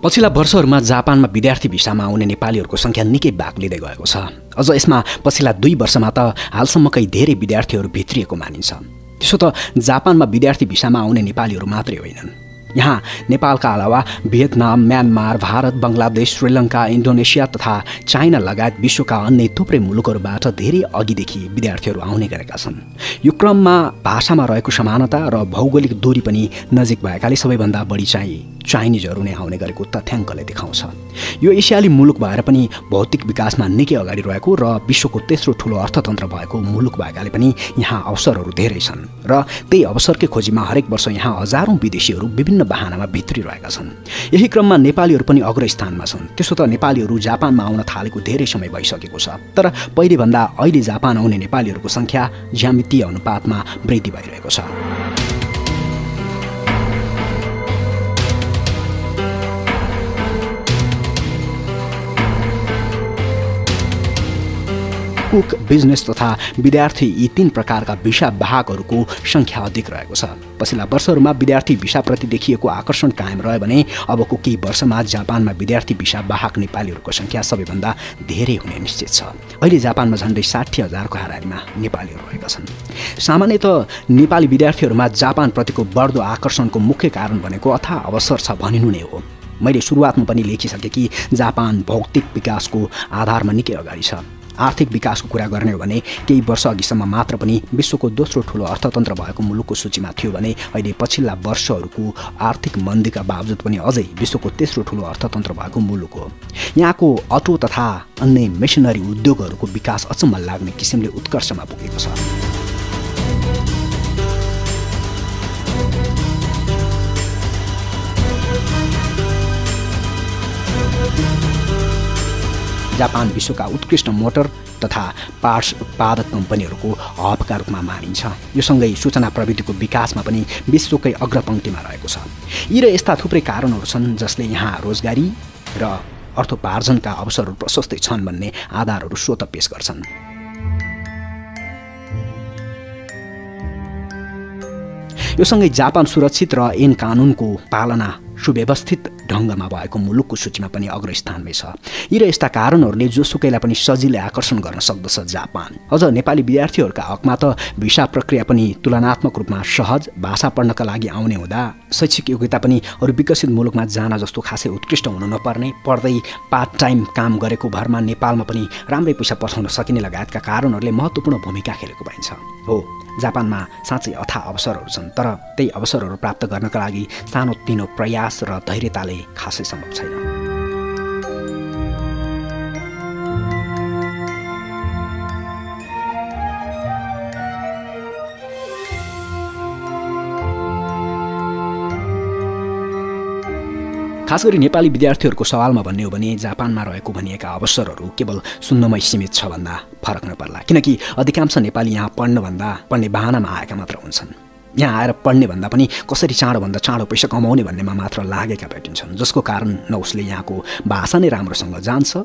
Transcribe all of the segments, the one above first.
पछिल्ला वर्षहरूमा जापानमा विद्यार्थी भिसामा आउने नेपालीहरूको सङ्ख्या निकै बाक्लिँदै गएको छ। अझ यसमा पछिल्ला 2 वर्षमा त हालसम्मकै धेरै विद्यार्थीहरू भित्रिएको मानिन्छ। त्यसो त जापानमा विद्यार्थी भिसामा आउने नेपालीहरू मात्रै होइनन्। यहाँ नेपालका अलावा भियतनाम, म्यानमार, भारत, बङ्गलादेश, श्रीलङ्का, इन्डोनेसिया तथा चाइना लगायत विश्वका अन्य थुप्रै मुलुकहरूबाट धेरै अघिदेखि विद्यार्थीहरू आउने गरेका छन्। यो क्रममा भाषामा रहेको समानता र भौगोलिक दूरी पनि नजिक भएकाले सबैभन्दा बढी चाहिँ चाइनिजहरू नै आउने गरेको तथ्याङ्कले देखाउँछ। यो एसियाली मुलुक भएर पनि भौतिक विकासमा निकै अगाडि रहेको र विश्वको तेस्रो ठुलो अर्थतन्त्र भएको मुलुक भएकाले पनि यहाँ अवसरहरू धेरै छन् र त्यही अवसरकै खोजीमा हरेक वर्ष यहाँ हजारौँ विदेशीहरू विभिन्न बहानामा भित्रिरहेका छन्। यही क्रममा नेपालीहरू पनि अग्रस्थानमा छन्। त्यसो त नेपालीहरू जापानमा आउन थालेको धेरै समय भइसकेको छ, तर पहिलेभन्दा अहिले जापान आउने नेपालीहरूको सङ्ख्या ज्यामितीय अनुपातमा वृद्धि भइरहेको छ। कुक, बिजनेस तथा विद्यार्थी यी 3 प्रकारका भिसा वाहकहरूको सङ्ख्या अधिक रहेको छ। पछिल्ला वर्षहरूमा विद्यार्थी भिसाप्रति देखिएको आकर्षण कायम रह्यो भने अबको केही वर्षमा जापानमा विद्यार्थी भिसा वाहक नेपालीहरूको सङ्ख्या सबैभन्दा धेरै हुने निश्चित छ। अहिले जापानमा झन्डै 60,000को हाराहारीमा नेपालीहरू रहेका छन्। सामान्यतः नेपाली विद्यार्थीहरूमा जापानप्रतिको बढ्दो आकर्षणको मुख्य कारण भनेको अथाह अवसर छ भनिनु नै हो। मैले सुरुवातमा पनि लेखिसकेँ कि जापान भौतिक विकासको आधारमा निकै अगाडि छ। आर्थिक विकासको कुरा गर्ने हो भने केही वर्ष अघिसम्म मात्र पनि विश्वको दोस्रो ठुलो अर्थतन्त्र भएको मुलुकको सूचीमा थियो भने अहिले पछिल्ला वर्षहरूको आर्थिक मन्दीका बावजुद पनि अझै विश्वको तेस्रो ठुलो अर्थतन्त्र भएको मुलुक हो। यहाँको अटो तथा अन्य मेसिनरी उद्योगहरूको विकास अचम्म लाग्ने किसिमले उत्कर्षमा पुगेको छ। जापान विश्वका उत्कृष्ट मोटर तथा पार्ट्स उत्पादक कम्पनीहरूको हबका रूपमा मानिन्छ। यो सँगै सूचना प्रविधिको विकासमा पनि विश्वकै अग्रपङ्क्तिमा रहेको छ। यी र यस्ता थुप्रै कारणहरू छन् जसले यहाँ रोजगारी र अर्थोपार्जनका अवसरहरू प्रशस्तै छन् भन्ने आधारहरू स्वतः पेश गर्छन्। यो सँगै जापान सुरक्षित र ऐन कानुनको पालना सुव्यवस्थित ढङ्गमा भएको मुलुकको सूचीमा पनि अग्रस्थानमै छ। यी र यस्ता कारणहरूले जोसुकैलाई पनि सजिलै आकर्षण गर्न सक्दछ जापान। अझ नेपाली विद्यार्थीहरूका हकमा त भिसा प्रक्रिया पनि तुलनात्मक रूपमा सहज, भाषा पढ्नका लागि आउने हुँदा शैक्षिक योग्यता पनि अरू विकसित मुलुकमा जान जस्तो खासै उत्कृष्ट हुनु नपर्ने, पढ्दै पार्ट टाइम काम गरेको भरमा नेपालमा पनि राम्रै पैसा पठाउन सकिने लगायतका कारणहरूले महत्त्वपूर्ण भूमिका खेलेको पाइन्छ। हो, जापानमा साँच्चै अथाह अवसरहरू छन्, तर त्यही अवसरहरू प्राप्त गर्नका लागि सानोतिनो प्रयास र धैर्यताले खासै सम्भव छैन। खास गरी नेपाली विद्यार्थीहरूको सवालमा भन्ने हो भने जापानमा रहेको भनिएका अवसरहरू केवल सुन्नमै सीमित छ भन्दा फरक नपर्ला, किनकि अधिकांश नेपाली यहाँ पढ्ने बहानामा आएका मात्र हुन्छन्। यहाँ आएर पढ्ने भन्दा पनि कसरी चाँडोभन्दा चाँडो पैसा कमाउने भन्नेमा मात्र लागेका भेटिन्छन्, जसको कारण न उसले यहाँको भाषा नै राम्रोसँग जान्छ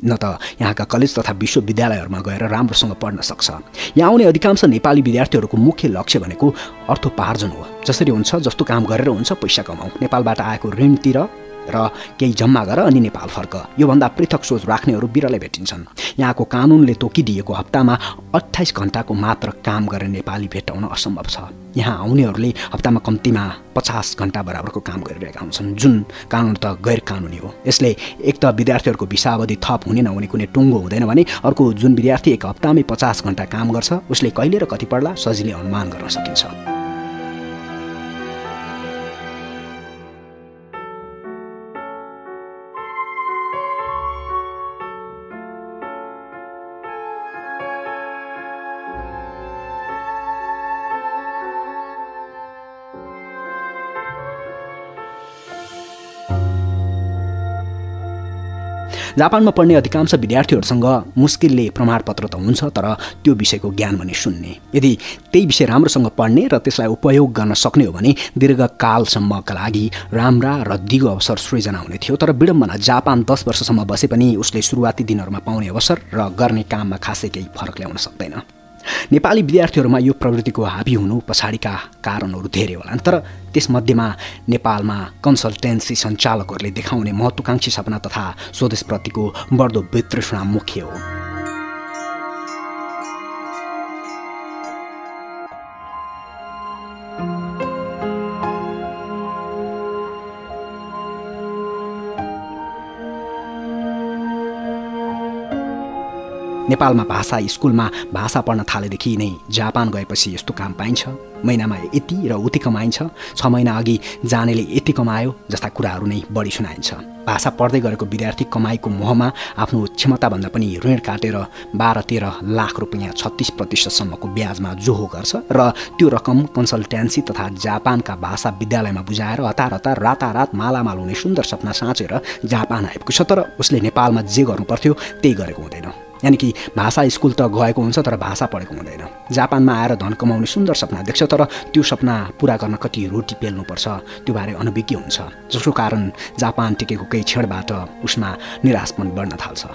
न त यहाँका कलेज तथा विश्वविद्यालयहरूमा गएर राम्रोसँग पढ्न सक्छ। यहाँ आउने अधिकांश नेपाली विद्यार्थीहरूको मुख्य लक्ष्य भनेको अर्थोपार्जन हो। जसरी हुन्छ जस्तो काम गरेर हुन्छ पैसा कमाऊ, नेपालबाट आएको ऋण तिर र केही जम्मा गर अनि नेपाल फर्क, योभन्दा पृथक सोच राख्नेहरू बिरलै भेटिन्छन्। यहाँको कानुनले तोकिदिएको हप्तामा 28 घण्टाको मात्र काम गर्ने नेपाली भेट्टाउन असम्भव छ। यहाँ आउनेहरूले हप्तामा कम्तीमा 50 घण्टा बराबरको काम गरिरहेका हुन्छन्, जुन कानुन त गैर कानुनी हो। यसले एक त विद्यार्थीहरूको भिसा अवधि थप हुने नहुने कुनै टुङ्गो हुँदैन भने अर्को जुन विद्यार्थी एक हप्तामै 50 घण्टा काम गर्छ उसले कहिले र कति पढ्ला सजिलै अनुमान गर्न सकिन्छ। जापानमा पढ्ने अधिकांश विद्यार्थीहरूसँग मुस्किलले प्रमाणपत्र त हुन्छ, तर त्यो विषयको ज्ञान भने शून्य। यदि त्यही विषय राम्रोसँग पढ्ने र त्यसलाई उपयोग गर्न सक्ने हो भने दीर्घकालसम्मका लागि राम्रा र दिगो अवसर सृजना हुने थियो। तर विडम्बना, जापान 10 वर्षसम्म बसे पनि उसले सुरुवाती दिनहरूमा पाउने अवसर र गर्ने काममा खासै केही फरक ल्याउन सक्दैन। नेपाली विद्यार्थीहरूमा यो प्रवृत्तिको हाबी हुनु पछाडिका कारणहरू धेरै होलान्, तर त्यसमध्येमा नेपालमा कन्सल्टेन्सी सञ्चालकहरूले देखाउने महत्त्वाकांक्षी सपना तथा स्वदेशप्रतिको बढ्दो वितृष्णा मुख्य हो। नेपालमा भाषा स्कुलमा भाषा पढ्न थालेदेखि नै जापान गएपछि यस्तो काम पाइन्छ, महिनामा यति र उति कमाइन्छ, 6 महिना अघि जानेले यति कमायो जस्ता कुराहरू नै बढी सुनाइन्छ। भाषा पढ्दै गरेको विद्यार्थी कमाइको मोहमा आफ्नो क्षमताभन्दा पनि ऋण काटेर 12-13 लाख रुपियाँ 36% ब्याजमा जोहो गर्छ र त्यो रकम कन्सल्टेन्सी तथा जापानका भाषा विद्यालयमा बुझाएर हतार रातारात मालामाल हुने सुन्दर सपना साँचेर जापान आएको छ। तर उसले नेपालमा जे गर्नु पर्थ्यो त्यही गरेको हुँदैन। यानि कि भाषा स्कुल त गएको हुन्छ तर भाषा पढेको हुँदैन। जापानमा आएर धन कमाउने सुन्दर सपना देख्छ, तर त्यो सपना पुरा गर्न कति रोटी पेल्नुपर्छ त्यो बारे अनभिज्ञ हुन्छ, जसको कारण जापान टिकेको केही क्षणबाट उसमा निराश पनि बढ्न थाल्छ।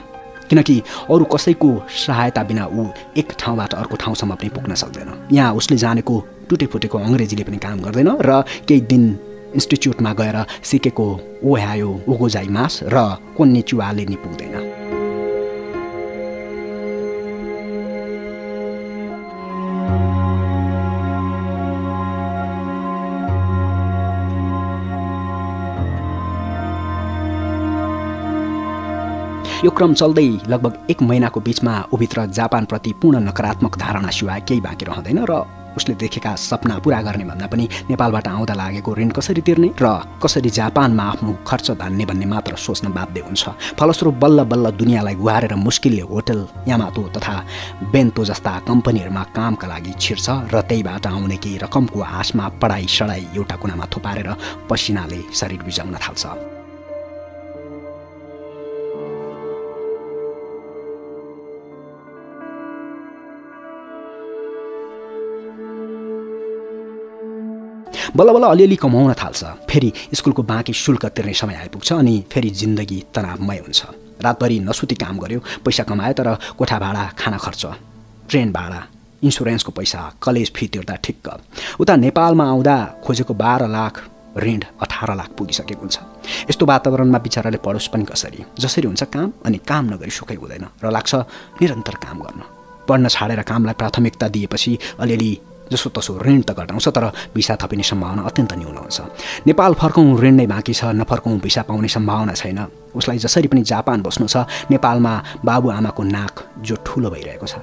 किनकि अरू कसैको सहायता बिना ऊ एक ठाउँबाट अर्को ठाउँसम्म पनि पुग्न सक्दैन। यहाँ उसले जानेको टुटेफुटेको अङ्ग्रेजीले पनि काम गर्दैन र केही दिन इन्स्टिच्युटमा गएर सिकेको ओहायो ओगोजाइमास र कोन्निचुवाले नि पुग्दैन। यो क्रम चल्दै लगभग 1 महिनाको बीचमा उभित्र जापानप्रति पूर्ण नकारात्मक धारणा सिवाय केही बाँकी रहँदैन र उसले देखेका सपना पूरा गर्ने भन्दा पनि नेपालबाट आउँदा लागेको ऋण कसरी तिर्ने र कसरी जापानमा आफ्नो खर्च धान्ने भन्ने मात्र सोच्न बाध्य हुन्छ। फलस्वरूप बल्ल बल्ल दुनियाँलाई गुहारेर मुस्किलले होटल यामातो तथा बेन्तो जस्ता कम्पनीहरूमा कामका लागि छिर्छ र त्यहीबाट आउने केही रकमको आशमा पढाइ सडाइ एउटा कुनामा थुपारेर पसिनाले शरीर बिजाउन थाल्छ। बल्ल बल्ल अलिअलि कमाउन थाल्छ। फेरि स्कुलको बाँकी शुल्क तिर्ने समय आइपुग्छ अनि फेरि जिन्दगी तनावमय हुन्छ। रातभरि नसुती काम गर्यो, पैसा कमायो, तर कोठा भाडा, खाना खर्च, ट्रेन भाडा, इन्सुरेन्सको पैसा, कलेज फी तिर्दा ठिक्क। उता नेपालमा आउँदा खोजेको 12 लाख ऋण 18 लाख पुगिसकेको हुन्छ। यस्तो वातावरणमा बिचाराले पढोस् पनि कसरी? जसरी हुन्छ काम, अनि काम नगरी सुखै हुँदैन र लाग्छ निरन्तर काम गर्न। पढ्न छाडेर कामलाई प्राथमिकता दिएपछि अलिअलि जसोतसो ऋण त घटाउँछ, तर भिसा थपिने सम्भावना अत्यन्त न्यून हुन्छ। नेपाल फर्कौँ ऋण नै बाँकी छ, नफर्कौँ भिसा पाउने सम्भावना छैन। उसलाई जसरी पनि जापान बस्नु छ। नेपालमा बाबुआमाको नाक जो ठुलो भइरहेको छ।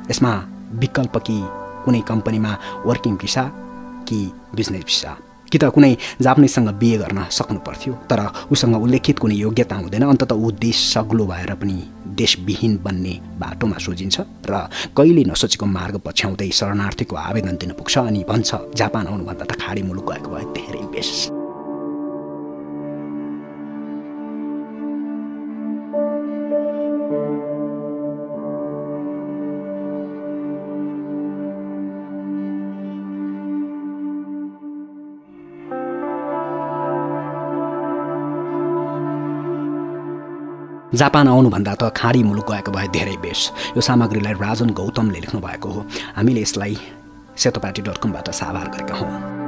यसमा विकल्प कि कुनै कम्पनीमा वर्किङ भिसा कि बिजनेस भिसा कि त कुनै जापानिजसँग बिहे गर्न सक्नु पर्थ्यो, तर उसँग उल्लेखित कुनै योग्यता हुँदैन। अन्तत ऊ देश सग्लो भएर पनि देशविहीन बन्ने बाटोमा सोचिन्छ र कहिले नसोचेको मार्ग पछ्याउँदै शरणार्थीको आवेदन दिन पुग्छ अनि भन्छ जापान आउनुभन्दा त खाडी मुलुक गएको भए धेरै बेस। जापान आउनुभन्दा त खाडी मुलुक गएको भए धेरै बेस। यो सामग्रीलाई राजन गौतमले लेख्नु भएको हो। हामीले यसलाई सेतोपाटी.com बाट साभार गरेका हौँ।